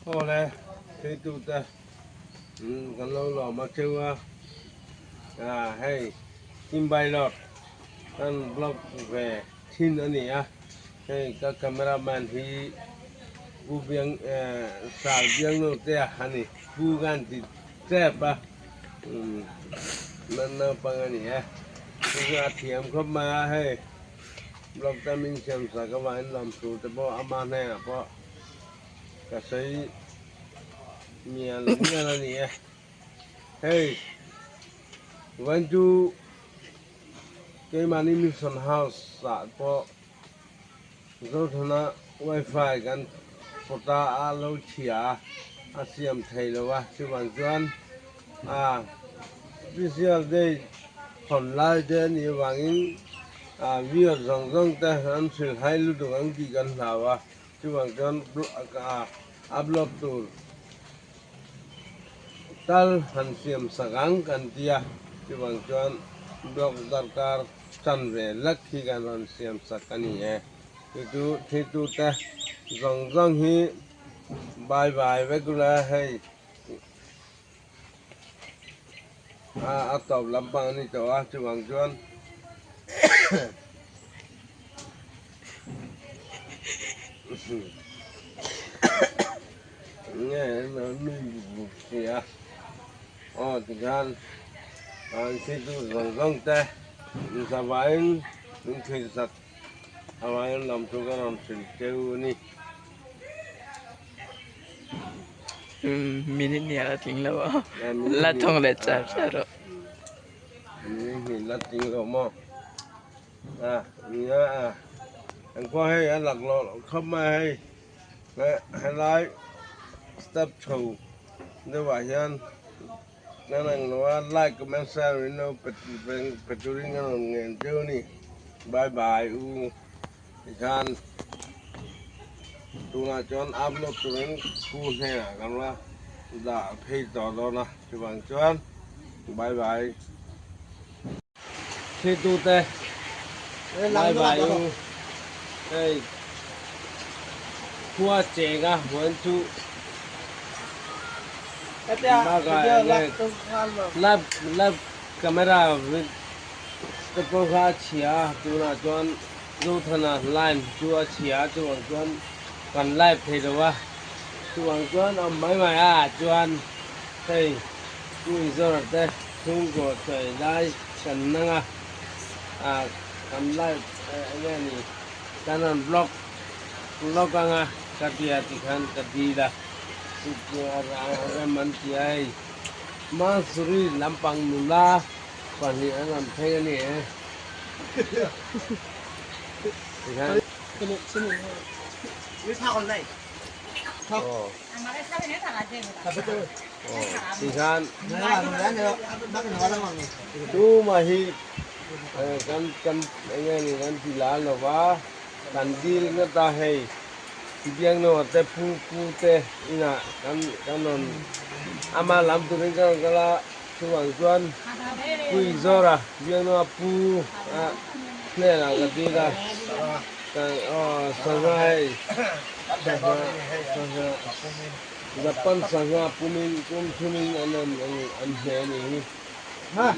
Awle hruaitute kan lo lawm a cheu a, hei Kimbailawt kan vlog ve thin a ni a, hei ka camera man hi Pu Biang Sar Biangnotea a ni, Pu kan ti tep a, naupang a ni e, chu chu a thiam khawp mai a hei. Blog te min siam sak avangin lamthu te pawh ama hnenah pawh ka sawi mial mial a ni e. Hei vawiin chu keimahni Mission House ah pawh Zothana wifi kan pawta a lo chhia a, a siam thei lo a, chuvang chuan a special day hawn lai te a nih avangin a viewer zawng zawng te an hrilh hai lutuk ang tih kan hlau a, chuvang chuan upload tur tal han siam sak ang kan ti a, chuvang chuan blog darkar tan ve lek hi kan rawn siam sak a ni e. Chu chu thitute zawng zawng hi bye bye vek ula hei. A tawp lampang a ni tawh a, chuvang chuan nge nui buk buk si a, aw tikhan an thiltu zawng zawng te inzavain min thilsak avangin lawmthu ka rawn hrilh cheu a ni. Minute hnih a la tling lo a, la thawng leh char char rawh. Minute hnih la tling lo maw? A nia a, engpawh hei a laklawh loh khawp mai hei, helai step chho deuhah hian kan ang lo a, like comment share in lo pe turin ka rawn ngen cheu a ni, bye bye u. Tikhan tunah chuan upload turin pu hnenah kan la dah phei tawh dawn a, chuvang chuan bye bye. Thitute bye bye u, hei khua cheng a huan chu bakah enge live live camera Te pawh kha a chhia a, tunah chuan Zothana line chu a chhia a, chuvang chuan kan live thei lo a, chuvang chuan awm mai mai a chuan hei Pu Izawra te chhungkaw chawi lai kan nang a, ah kan live eng nge ni kan rawn vlog vlog ang a ka tia tikhan ka dil a, rem an ti a hei Mansuri lampang nula. Pahnih an rawn phei a ni e. Tikhan. Tikhan. Tumah hi kan kan enge ni kan ti la lo va, kan dil ngawt a hei Biangnoa te pu pu te inah kan kan rawn ama lam turin kan rawn kal a. Chuvang chuan Pui Zawra biaknaw pu a hnenah ka dil a, aw sangha hei sangha sangha Japan sangha pumin pum thumin an rawn an hne a nih hi.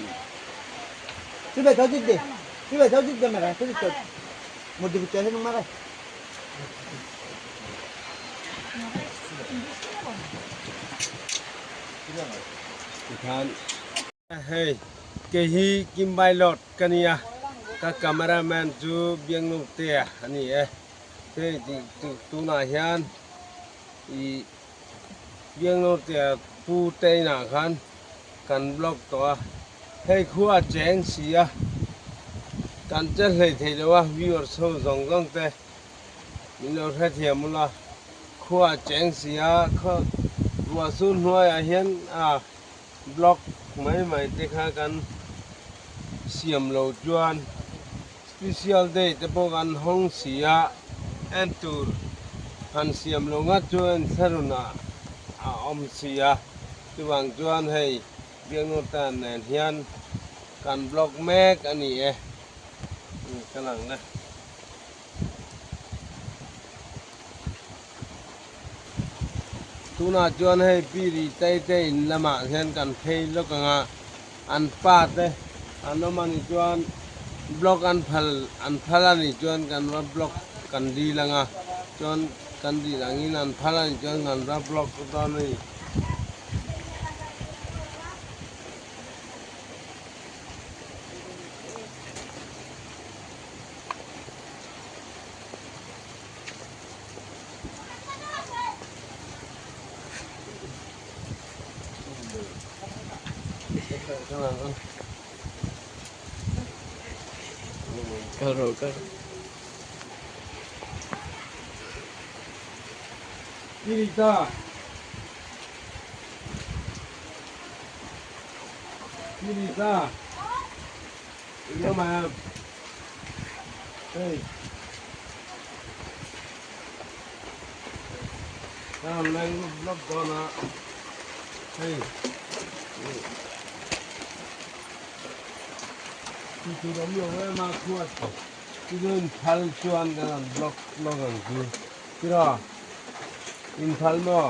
Tikhan hei kei hi Kimbailawt ka nia ka camera man chu Biangnutea a ni e hei tunah hian ih Biangnutea pu te inah khan kan vlog tawh a hei khua a cheng si a kan che hlei thei lo a viewers ho zawng zawng te min lo hrethiam ula khua a cheng si a khaw ruah sur hnuaiah hian a block mai mai te kha kan siam lo chuan special day te pawh kan hawng si a en tur han siam lo ngat chu en thlarunah a awm si a chuvang chuan hei Biaknutan nen hian kan block mek a ni e ka lang na. Tunah chuan hei Pi Ritei te in lamah hian kan phei lawk ang a, an pa te an awm a nih chuan block an phal an phal a nih chuan kan va block kan dil ang a, chuan kan dil angin an phal a nih chuan kan va block dawn a ni. Kal rawh kal rawh. Kirita. Kirita. Ilo mà. Hey. Kan leng lawk dawn a. Hei. Ti tur awm lo em a khuat. Chu chu inphal chuan kan han block lawk ang chu. Tiraw? Inphal maw?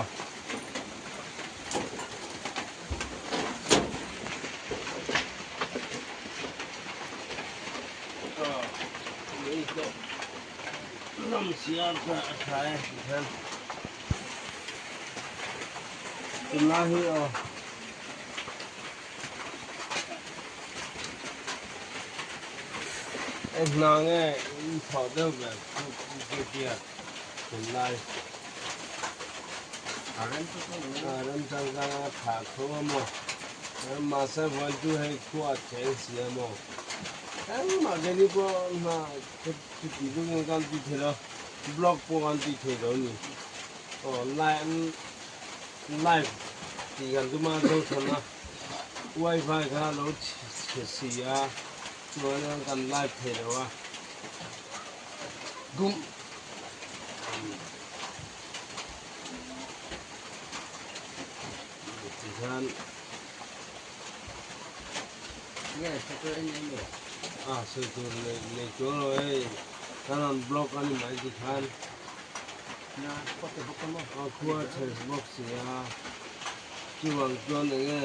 Tunlai hi aw. Eng hna nge in thawh deuh ber chu tia tunlai. Remchangkang a thah tho a maw? Mahse vawiin chu hei khua a cheng si a maw? Engmah keini pawh hna chuti lukin kan ti thei lo, blog pawh kan ti thei lo a ni. Aw live tih kan tum a Zothana wifi kha a lo chhe si a, chuan kan live thei lo a. Tihian a sawi tur nei chuang lo hei kan rawn block a ni mai tikhan a khua chhe bawk si a chuvang chuan eng nge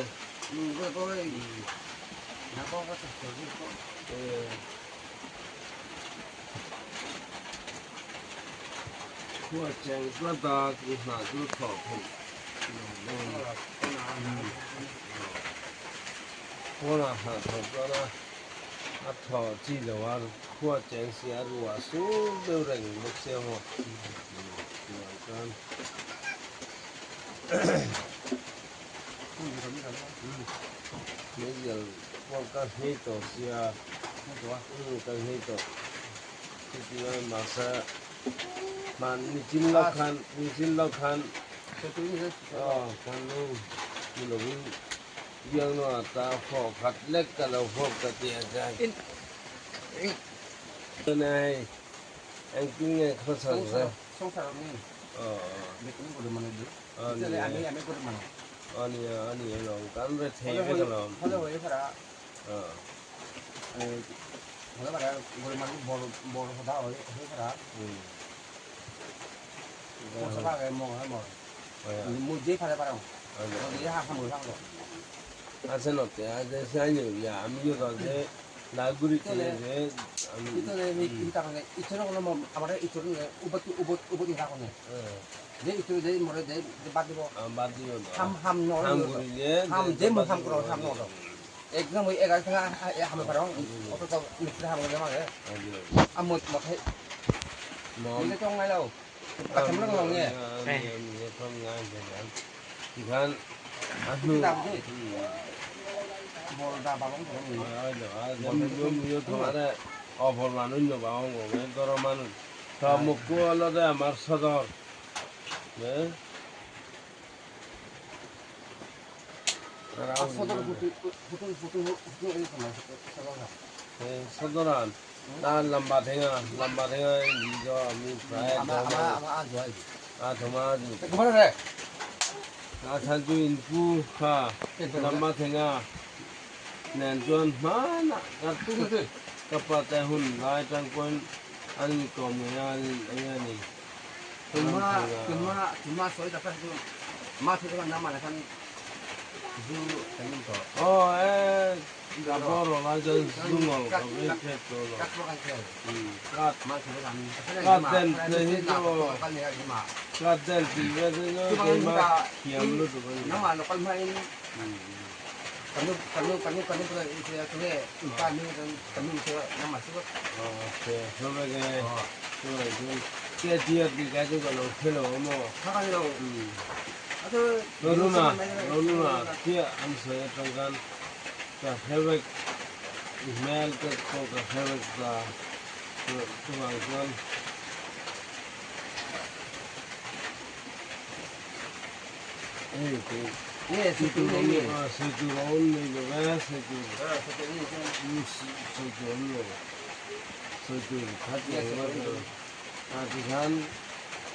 Khua cheng tlat a chu hna chu thawh theih lo dawn. Pawnah hna thawh chuan a a thawh chi lo a, khua cheng si a ruah sur deuh reng bawk sia maw. Chuvang chuan meizial pawh ka nghei tawh sia, ka nghei tawh. Chuti mahse hman nichin lo khan nichin lo khan aw kan nu ni lovin biangnu ah ta fawh khat lek ka lo fawp ka ti a chai. Tuna hei engtin nge khawsak zel? Aw nia a ni alawm kan rethei vek alawm. একদম ওই 11 টাকা হামে পারো অত তো মিস্ত্রি হামে লাগে আমত মাথায় মনে তো ngay đâu cảm ơn lòng nhé আমার সদর হ্যাঁ সদরান তার লম্বা ঠেঙা লম্বা ঠেঙা আমি প্রায় তোমার আচ্ছা ইনকু খা লম্বা ঠেঙা নেন mana kapatay hun lai tang kon an ko me an ani tuma tuma tuma soi dapat tu Aw e ka boral a chuan zu ngawr ka vei phet tawh lo. Ka den te hi chu ka den tih ve te chu keimah thiam lutuk a ni. Roluna Roluna chiah an sawi atang khan ka hre vek i hmel te pawh ka hre vek ta chuvang chuan hei sawi tur a awm nei lo ve sawi tur sawi tur awm lo sawi tur khat a tikhan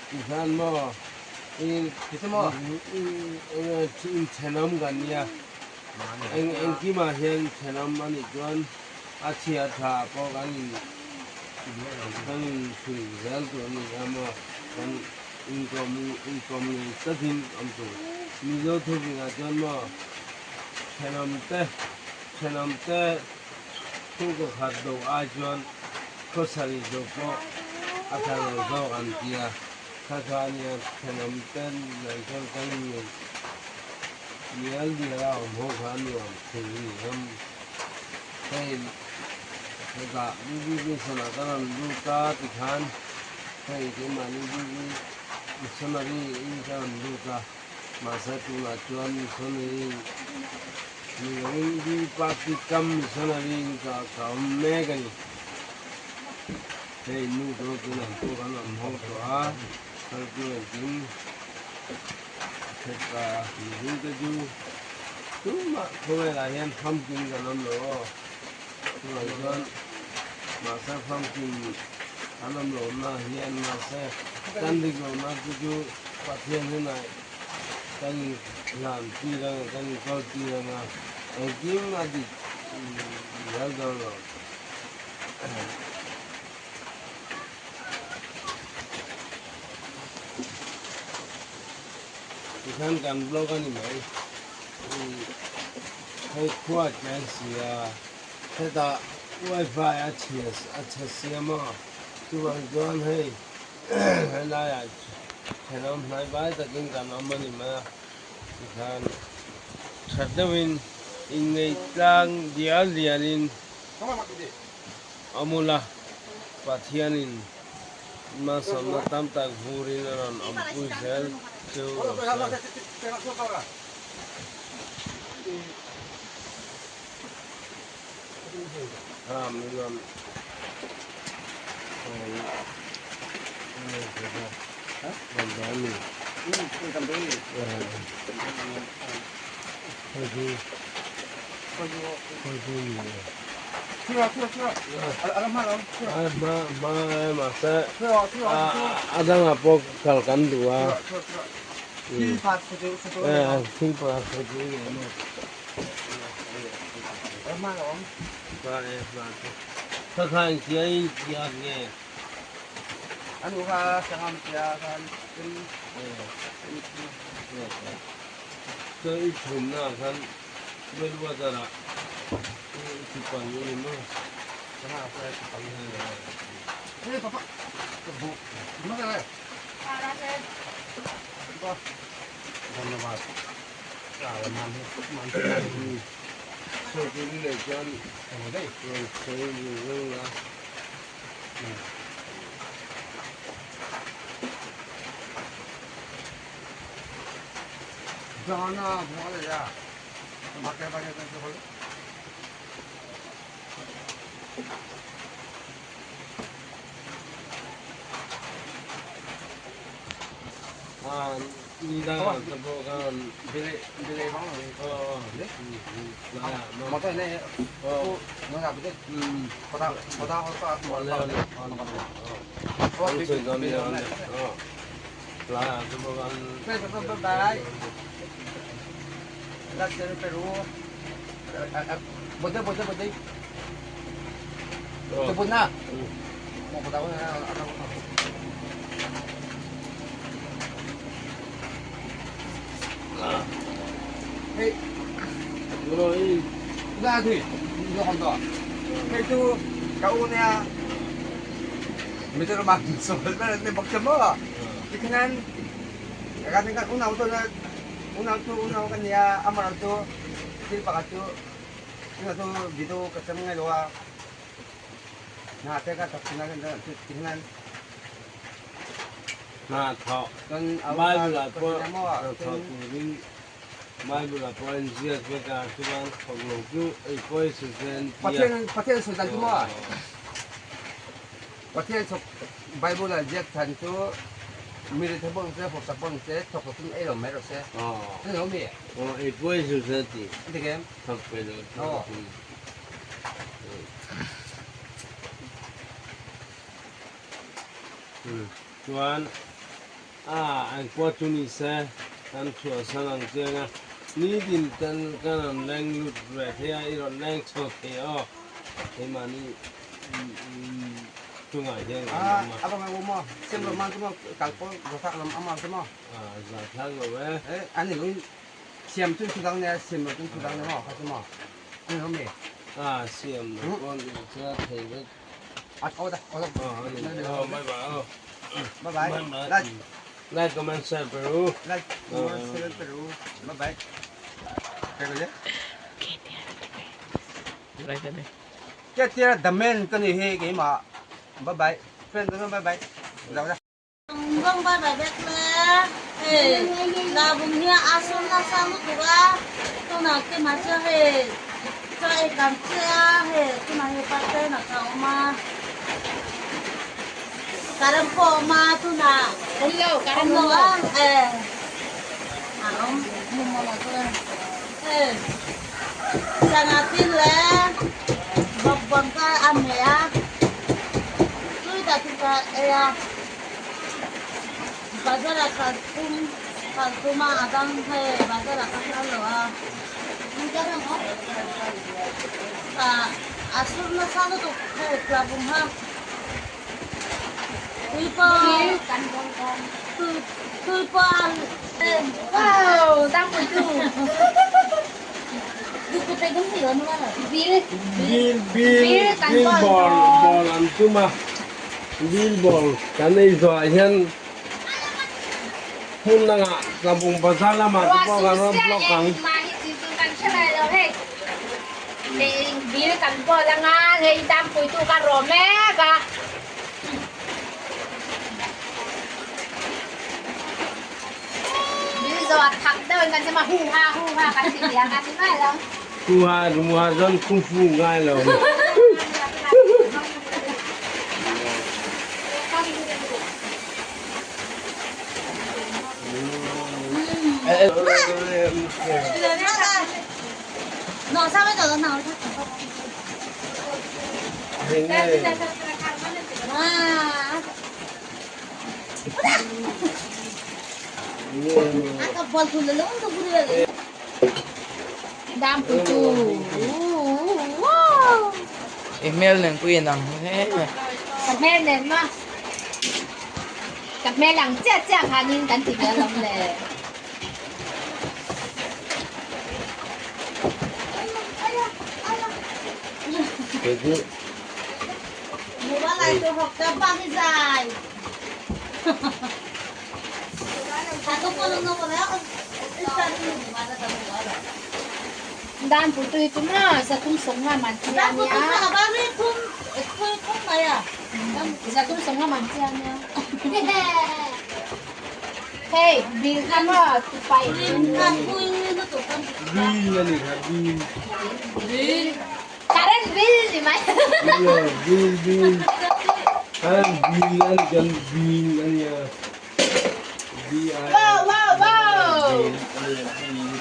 tikhan maw inthenawm kan nia eng engkimah hian thenawm a nih chuan a chhia tha pawh kan in kan inhrilh zel tur a ni a maw kan inkawm inkawm ngei takin awm tur Mizo thupingah chuan maw thenawm te thenawm te chhungkaw khat do ai chuan khawsarih do pawh a tha lo zawk an ti a. Kha kha a nia thenawm te nen chuan kan inneih mial dial a awm ho kha a nuam thei a ni em. Hei hetah BB Mission-ah ka rawn lut a tikhan hei keimahni BB Missionary in ka rawn lut a mahse tunah chuan Missionary ni lovin BB Party kam Missionary in ka awm mek a ni. Hei nu pawh tunah pawh kan awm ho tawh a, kal chu engkim heta mihring te chu tumah khawvelah hian famkim kan awm lo aw. Chuvang chuan mahse famkim kan awm lohna hian mahse kan dik lohna te chu Pathian hnenah kan inhlan tir anga kan inkawl tir anga engkim a dik zel dawn lo. Tikhan kan blog a ni mai. Hei khua chen sia hetah wifi a chhia a chhe sia maw chuvang chuan hei helaiah thenawm hnai vai takin kan awm a ni mai a tikhan tha deuhin inngeih tlang dial dialin Amula Pathianin malsawmna tam tak vurin a rawn awmpui zel cheu rawh se. A dangah pawh kal kan duh a I chhumna khan well water ah i ti pang i ni maw? Sawi tur i neih chuan rawn sawi zung zung la. Hei la thui zo hom to hei chu ka u nia Mizoram ah sawl ber an ni bawk che maw tikhian kan kan unau chu unau chu unau kan nia amaherawhchu thil pakhat chu tunah chu video ka chem ngai lo a hna te ka thawk thin a tikhian Hna thawk Bible ah pawh hna thawk turin Bible ah pawh a inziak vek a, chuan thawk lo chu ei pawi su se an ti a. Pathian sawi dan chu maw? Pathian thawk Bible ah ziak than chu mi rethei pawh ni se, hausa pawh ni se, thawk lo chuan ei lo mai rawh se. Chu ni lo mi? Aw, ei pawi su se a ti. A ti kem? Thawk pe lo chu. Chuan a an kuat chu ni se kan chhuahsan ang chiang a, nitin kan kan rawn leng lut ve thei a, i rawn leng chho thei aw keimahni chungah hian kan awm a. A bang a maw sem lo man chu maw kal pawh zathlak lam a man chu maw. A zathlak lo e. An ni lo siam chu thu dang nia siam lo chu thu dang nia maw kha chu maw a ni lo mi. A siam lo pawn inchhia thei vek. Bye bye. Like, like, comment, share Peru. Like, comment, share Peru. Bye bye. Cái the man cái này he cái mà bye bye. Friend bye bye. Đâu ra. Bang bye bye back le. Hey, la bung hia asun na sa mu tu a. Tu na ke ma cha he. Cha e kan che a he tu na he pa te na ka oma. Karam po ma tu na. Om lo, karam Om lo a. Eh. A om mu mo la tu. Eh. Sana tin le. Bab bang ka am me a. Tui ta tin ka e a. Bazar ah kal tum kal tum a a dang hei bazar ah ka kal lo a ah a sur nasa lutuk hei tlabung ha tui pawh tui tui pawh a Bil bil bil ball ball an tum a bil ball kan ei zawhah hian hmun dangah tlabung bazar lamah te pawh kan rawn block ang. Hu ha ru ha zon kung fu ngai lo. I hmel nen pawh in ang hle mai. Ka hmel nen maw? Ka hmel ang chiah chiah khanin kan ti ve alawm le. Dan puitu hi chu maw 350 man chi a nia. 350 man chi a nia. Hei bil kha maw tupai. Bil a ni kha bil. Bil. Current bill ni mai. Bill bill. Current bill a ni chuan bill a nia. B I L. Wow wow wow. Bill a nia bill.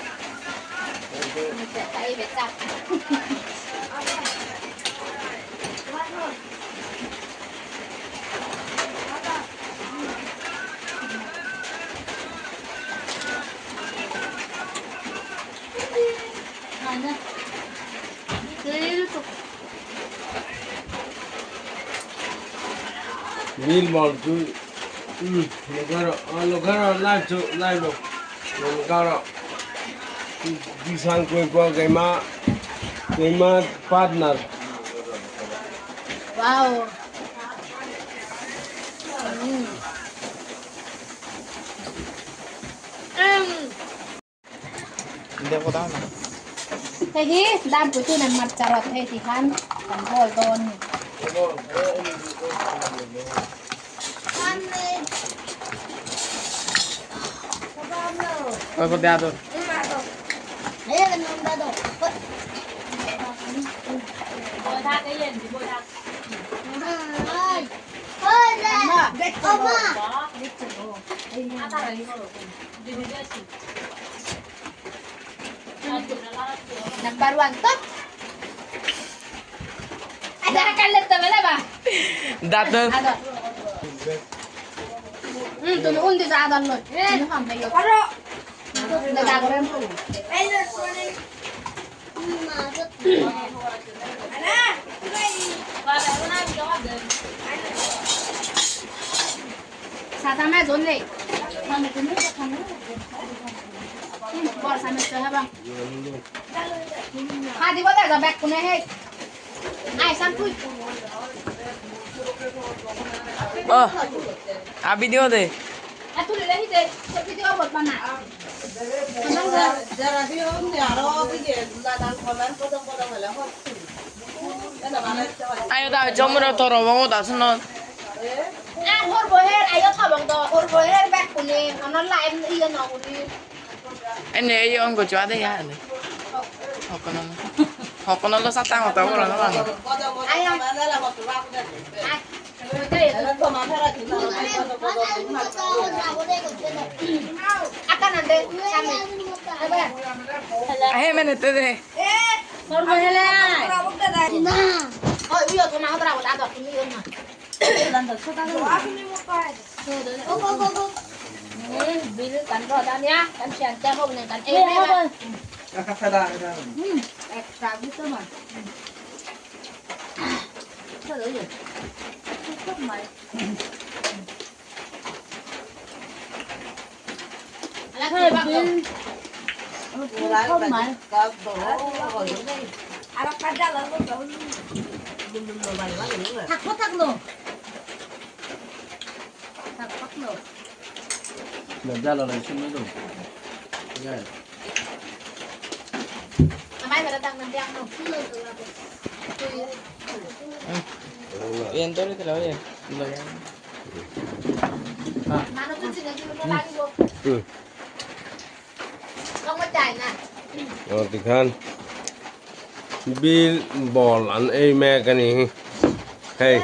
Mil ball chu lo kha rawh lo kha rawh live chu live lo lo kha rawh. Bisangpui pawh keimah keimah partner. Wow. Hei hi Danpui chu nan hmarcha rawt hei ti khan kan bawl dawn ni. Number 1 top. Ada kalat ta wala ba? Dato. Ada. Tunu undi sa adal loy. Tunu ham mayo. Daga gorem. Sa tama zon le. Bor sa me sa ba. Ha di bota ga back kune he. Ai sam pui. Oh. A video de. A tu le hi de so video bot bana. Ayo da jomro toro bongo da suno. A hor boher ayo thabong do hor boher back kune anon la em iya no kuni. Ene yo ngo jwa de ya ne. Hokono. Hokono lo sa ta mo ta boro no ba. Ayo. Akan ande kami. Ahe mene te de. Hor boher le. Oh iya to na hodra da do kuni yo na. Bil kan ro da nya kan sian te ho ne kan e me ba. Extra gitu mà. Sao đấy vậy? Không mày. Không mày. Thạc có thạc nổ. Thạc bắt nổ. Ra là này xin mới đủ. Mai mà đang nằm đang nổ. Bien tore te la oye. Mà nó cứ chỉ là nó đang vô. Không có chạy nè. Rồi thì khan. Bil ball an ei me ka ni. Hey.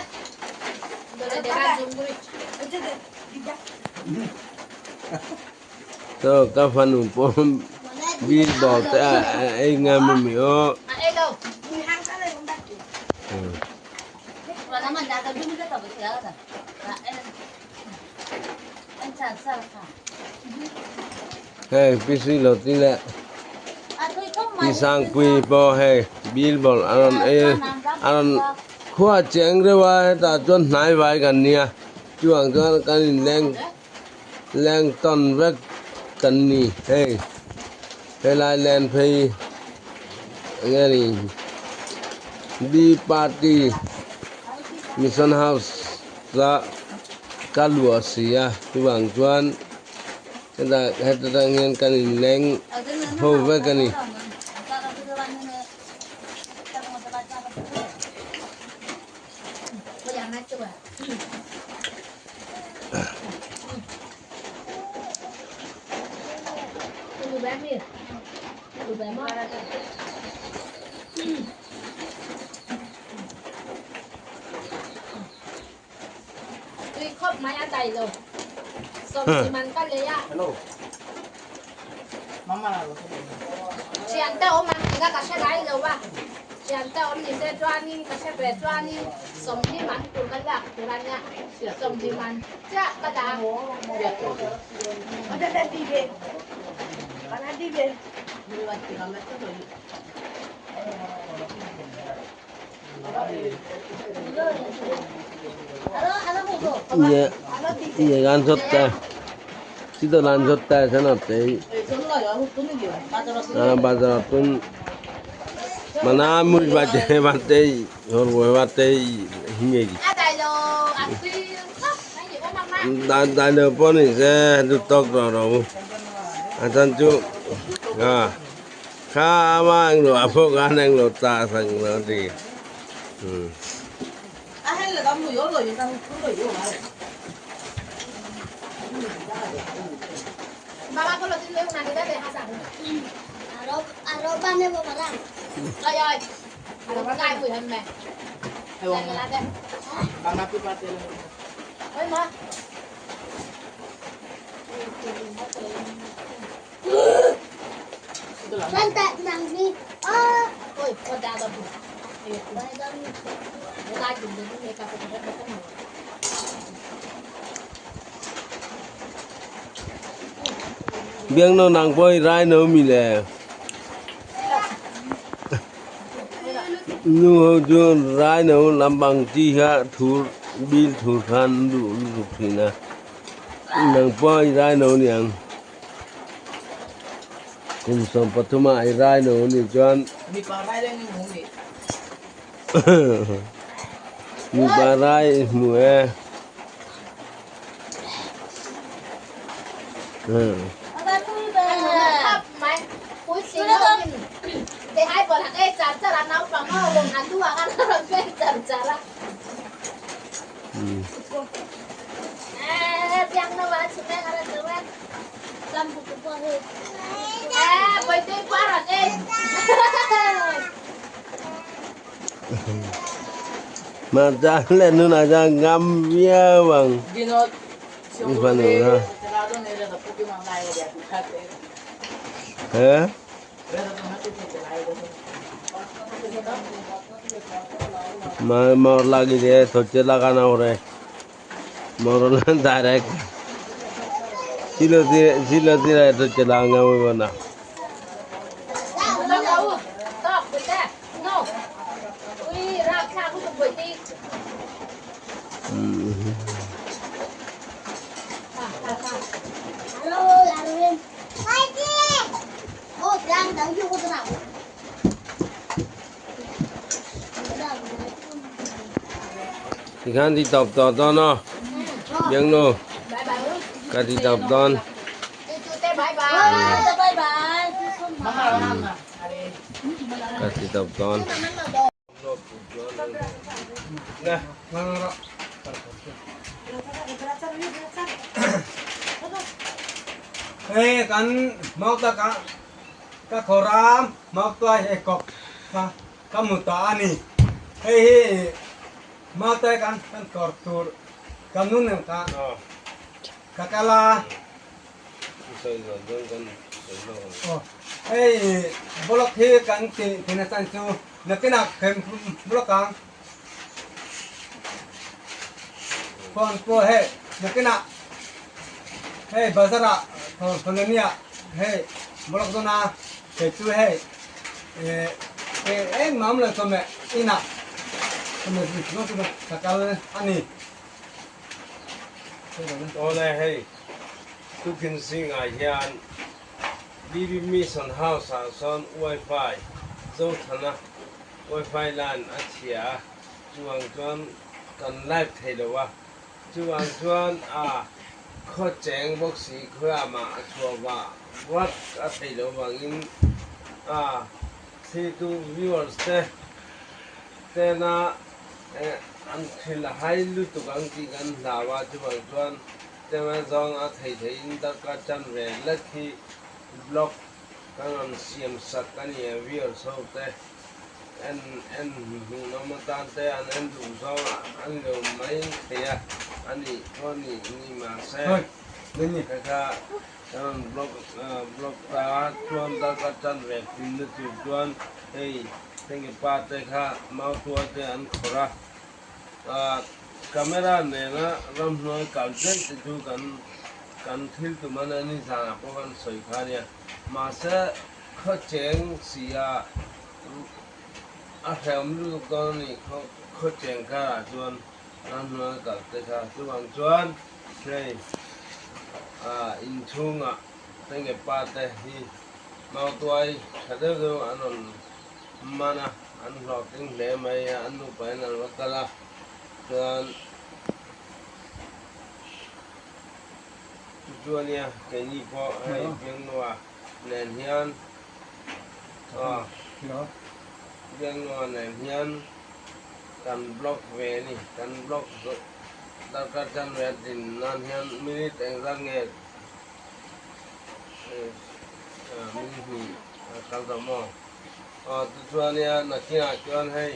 To ka fanu pom bil ball te ei nga mi mi o. Hey, pisi lo ti le. Pisang pui po hey bil ball anon e anon khua cheng rewa ta chuan hnai vai kan nia chuang chuan kan in leng leng ton vek kan ni hey helai len phei nge ni B party mission house la kalua sia chuang chuan heta heta tang hian kan in leng ho vek ani. Iya, iya kan sot ta. Sito lan sot ta sana te. Ah bazaar tun mana mui batte batte hor batte hinge gi. Dan dan pawh ni se duh tawk tawh rawh u a chan chu ah kha ama englo ah pawh khan englo ta sak lo a ti. Biangno nang pawh i rai no mi le. Nu ho chu rai no lampang chi kha thur bil thur khan an duh lutuk thin a. Nang pawh i rai no niang. Kum 13 ah i rai no nih chuan. Mipa rai i hmu e. Hmarcha leh nunah chuan ngam viau ang i fanu kha. He? Mor lagi de thoche lagana ore. Mor direct. Silo silo silo thoche langa mo na. Tikhan ti tawp tawh dawn aw Biangnu ka ti tawp dawn. Ka ti tawp dawn. Hei kan mau ta ka ka khoram mau tuai he kok ka ka mu ta ani hei hi mau te kan kan kor tur kan nun ka ka kala Hei block hi kan tih thin a chan chu nakinah khem block ang phone pawh hei nakinah hei bazar ah colony ah hei block dawn a kei chu hei eh engmah awm lo chawhmeh inah chawhmeh ka kal a ni. Awle hei tukin zingah hian BB Mission House ah sawn Wi-Fi Zothana Wi-Fi line a chhia a, chuvang chuan kan live thei lo a, chuvang chuan a khaw cheng bawk si khawiah mah a chhuah vah vat a thei lo vangin a thlitu viewers te tena An thil a hai lutuk ang tih kan hlau a, chuvang chuan tlema zawng a thei theiin darkar chan ve lek hi blog ka rawn siam sak a ni a, viewers ho te en en hmuhnawm atan te an en duh zawng an lo mai thei a, a nih pawh nih ni mahse ka kha ka rawn blog blog ta chuan darkar chan ve pin na tur chuan hei Heng pa te kha mautua te an khawrh a, ah camera nena ramhnuai kal daih te chu kan kan thil tum a ni zanah pawh kan sawi kha a nia. Mahse khaw cheng si a a hrehawm lutuk dawn a ni khaw khaw cheng karah chuan ramhnuai kal te kha chuvang chuan hei ah inchhungah. Tenge pa te hi mautuai tha deuh deuh an rawn man a, an hlawhtling hle mai a, an nupain an va kal a, chuan chu chu a nia keini pawh hei Biangnoa nen hian aw Biangnoa nen hian kan block ve a ni, kan block zawh darkar chanve a tlin nan hian minute engzat nge Min hnih a kal tawh maw? Aw tichuan nia nakinah chuan hei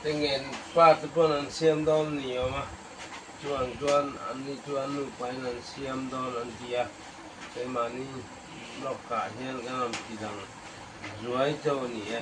tengen pa te pawn an siam dawn ni awm a, chuan chuan an ni chu an nupain an siam dawn an ti a, keimahni block ah hian kan rawn ti dang zuai chauh a ni e.